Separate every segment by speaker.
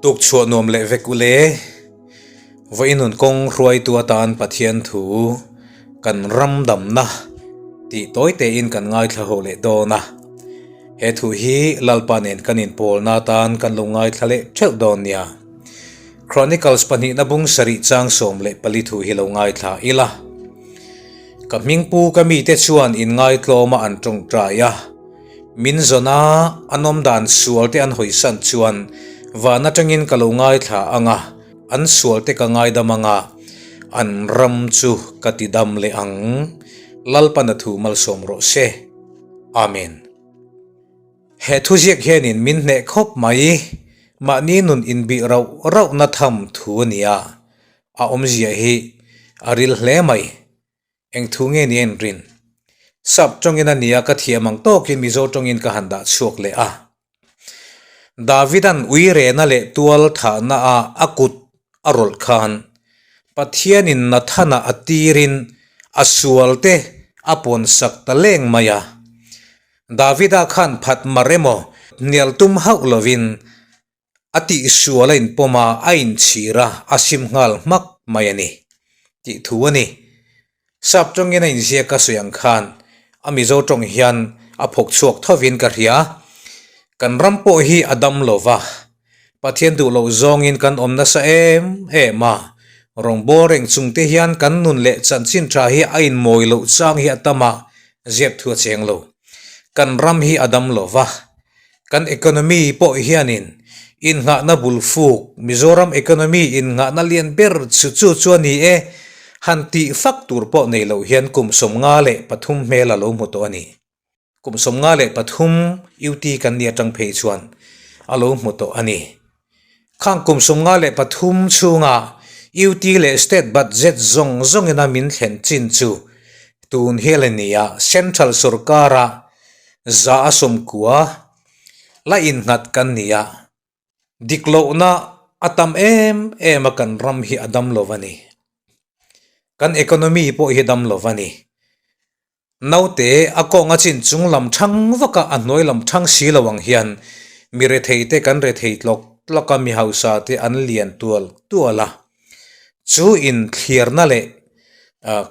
Speaker 1: Tuk chhuah nuam leh vek ule. Vawiin nun kawng hruaitu atan Pathian thu kan ram damna tih tawi tein kan ngaithla ho leh dawn a. He thu hi Lalpa nen kan inpawlna atan kan lo ngaithla leh theuh dawn nia. Chronicles pahnihna bung sarih chang 14 thu hi lo ngaithla ila. Ka hmingpu ka mite chuan inngaitlawma an tawngtai a. Min zawn a, an awm dan sual te an hawisan chuan van atangin ka lo ngaithla ang a, an sual te ka ngaidam ang a, an ram chu ka ti dam leh ang. Lalpan a thu malsawm rawh se. Amen. He thuziak hianin min hneh khawp mai, mahni nun inbih rauh rauhna tham thu a nia, a awmzia hi a ril hle mai. Eng thu nge ni a inrin? Sap tawngin a nia ka thiam ang tawkin Mizo tawngin ka han dah chhuak leh a. Davidan ui rehna leh tual thahna a a kut a rawlh khan Pathianin Nathana a tirin a sualte a pawnsak ta leng mai a. Davida khan phat mar emaw hnial tum hauh lovin A tihsual a inpawm a, a inchhir a, a sim nghal hmak mai a ni, tih thu a ni. Sap tawngin a inziak a sawi ang khan a Mizo tawng hian a phawk chhuak thovin ka hria. Kan ram pawh hi a dam lo va, Pathian duh loh zawngin kan awm nasa em em a, rawngbâwl reng chung te hian kan nun leh chanchin tha hi a inmawi loh chang hi a tam a, ziak thu a cheng lo. Kan ram hi a dam lo va, Kan economy pawh hianin innghahna bul fuk, Mizoram economy innghahna lian ber chu chu chu a ni e, han tih fak tur pawh nei loh hian kum 53 hmel a lo hmu tawh a ni. Kum 53 UT kan ni atang phei chuan a lo hmu tawh a ni. Khang kum 53 chhunga UT leh state budget zawng zawngina min thlen chin chu tun hial a ni a, central sorkara 190 la innghat kan ni a, dik lohna a tam em em a kan ram hi a dam lo a ni. Kan economy pawh hi a dam lo a ni. Naute a kawng a chin chung lam thang vak a, a hnuai lam thang si lo ang hian mi rethei te kan rethei tlawk tlawk a, mi hausa te an lian tual tual a. Chu inthliarna leh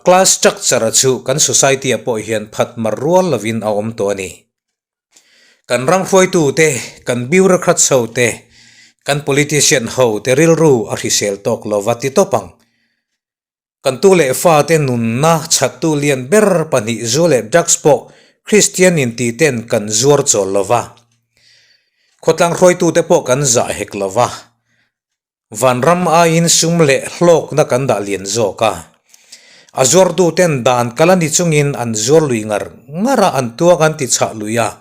Speaker 1: class structure a chu kan society ah pawh hian phat mar rual lovin a awm tawh a ni. Kan ram hruaitu te, kan bureaucrats ho te, kan politician ho te rilru a hrisel tawk lova ti tawp ang. Kan tu leh fate nunna chhattu lian ber pahnih zu leh drugs pawh Kristian inti ten kan zuar chawl lo va. Khawtlang hruaitute pawh kan zah hek lo va. Vanram aiin sum leh hlawkna kan dah lian zawk a. A zuartuten dan kal a ni chungin an zuar lui ngar ngar a, an tuak an ti chhah lui a,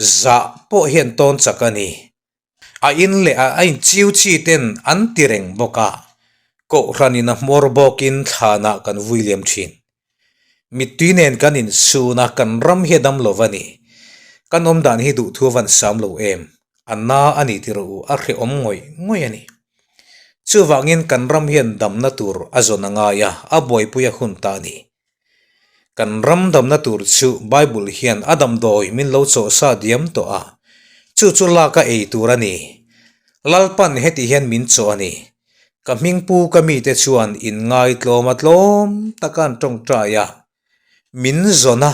Speaker 1: zah pawh hian tawn chak a ni. A in leh a in chiu chi ten an ti reng bawk a, Kohhranin a hmawr bawkin thlanah kan vui liam thin. Mittui nen kan insun a, kan ram hi a dam lo va ni. Kan awm dan hi duhthu a van sam lo em? A na a ni ti rawh u, a hrehawm ngawih ngawih a ni. Chuvangin kan ram hian damna tur a zawn a ngai a, a buaipui a hun ta a ni. Kan ram damna tur chu Bible hian a damdawi min lo chawh sa diam tawh a, chu chu lak a ei tur a ni. Lalpan heti hian min chawh a ni. Ka hmingpu ka mite chuan inngaitlawm a tlawm taka an tawngtai a, min zawn a.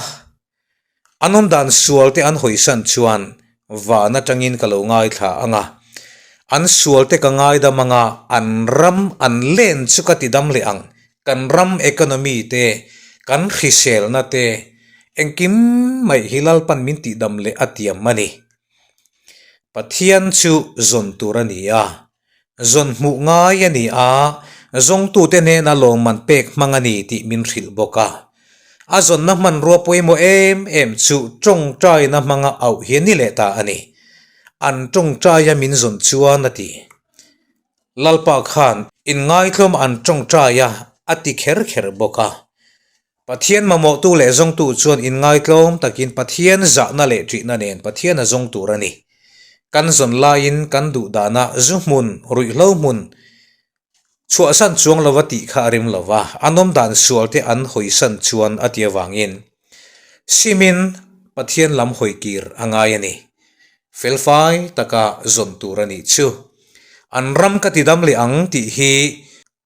Speaker 1: An awm dan sual te an hawisan chuan van atangin ka lo ngaithla ang a, an sual te ka ngaidam ang a, an ram an len chu ka ti dam leh ang, kan ram economy te, kan hriselna te, engkim mai hi Lalpan min tihdam leh a tiam a ni. Pathian chu zawn tur a ni a, zawn hmuh ngai a ni a, zawngtute hnena lawmman pek hmang a ni tih min hrilh bawk a. A zawnna hmanrua pawimawh em em chu tawngtaina hmanga auh hi a ni leh ta a ni. An tawngtaia min zawn chuan a ti. Lalpa khan inngaithlawm an tawngtaia a ti kher kher bawk a. Pathian mamawhtu leh zawngtu chuan inngaitlawm takin Pathian zahna leh ṭihna nen Pathian a zawng tur a ni. Kan zawn laiin kan duh dana zu hmun, ruihhlo hmun chhuahsan chuang lova tih kha a rim lo va, a nawm dan sualte an hawisan chuan a ti avangin simin Pathian lam hawi kir a ngai a ni. Felfai taka zawn tur a nih chu. An ram ka tidam leh ang tih hi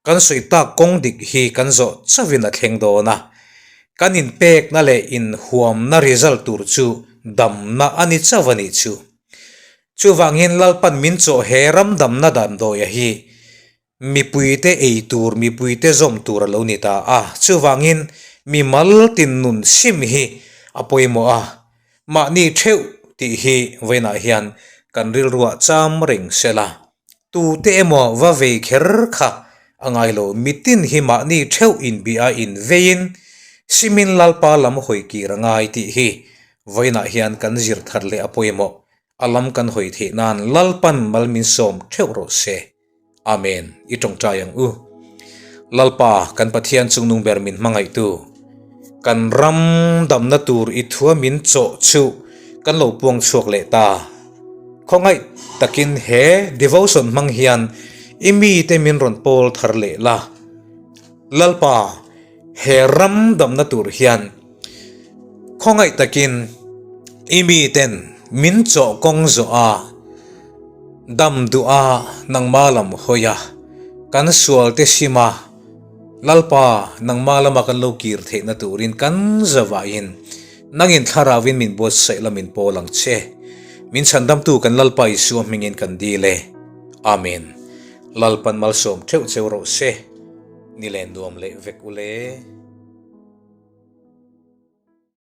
Speaker 1: kan sawi tak kawng dik hi kan zawh chauhin a thleng dawn a. Kan inpekna leh inhuamna result tur chu damna a ni chauh a nih chu. Chuvangin Lalpan min chawh he ram damna damdawia hi Mipuite ei tur, mipuite zawm tur a lo ni ta a. Chuvangin mi mal tin nun sim hi a pawimawh a, mahni theuh tih hi vawiinah hian kan rilruah cham reng se la. Tute emaw va vei kher kha a ngai lo, mitin hi mahni theuh inbia inveiin simin Lalpa lam hawi kir a ngai tih hi vawiinah hian kan zir that leh a pawimawh. A lam kan hawi theih nan Lalpan mal min sawm theuh rawh se. Amen. I tawngtai ang u. Lalpa, kan Pathian chungnung ber min hmangaihtu, kan ram damna tur i thua min chawh chu kan lo puang chhuak leh ta. Khawngaih takin he devotion hmang hian i mite min rawn pawl thar leh la. Lalpa, he ram damna tur hian Khawngaih takin i miten min chawh kawng zawh a, dam duh a nangma lam hawi a, kan sual te sim a, Lalpa nangma lama kan lo kir theihna turin kan zavahin nangin thlarauin min buatsaih la min pawl ang che. Min chhandamtu kan Lalpa Isua hmingin kan dil e. Amen. Lalpan malsawm theuh cheu rawh se. Ni len nuam leh vek u le.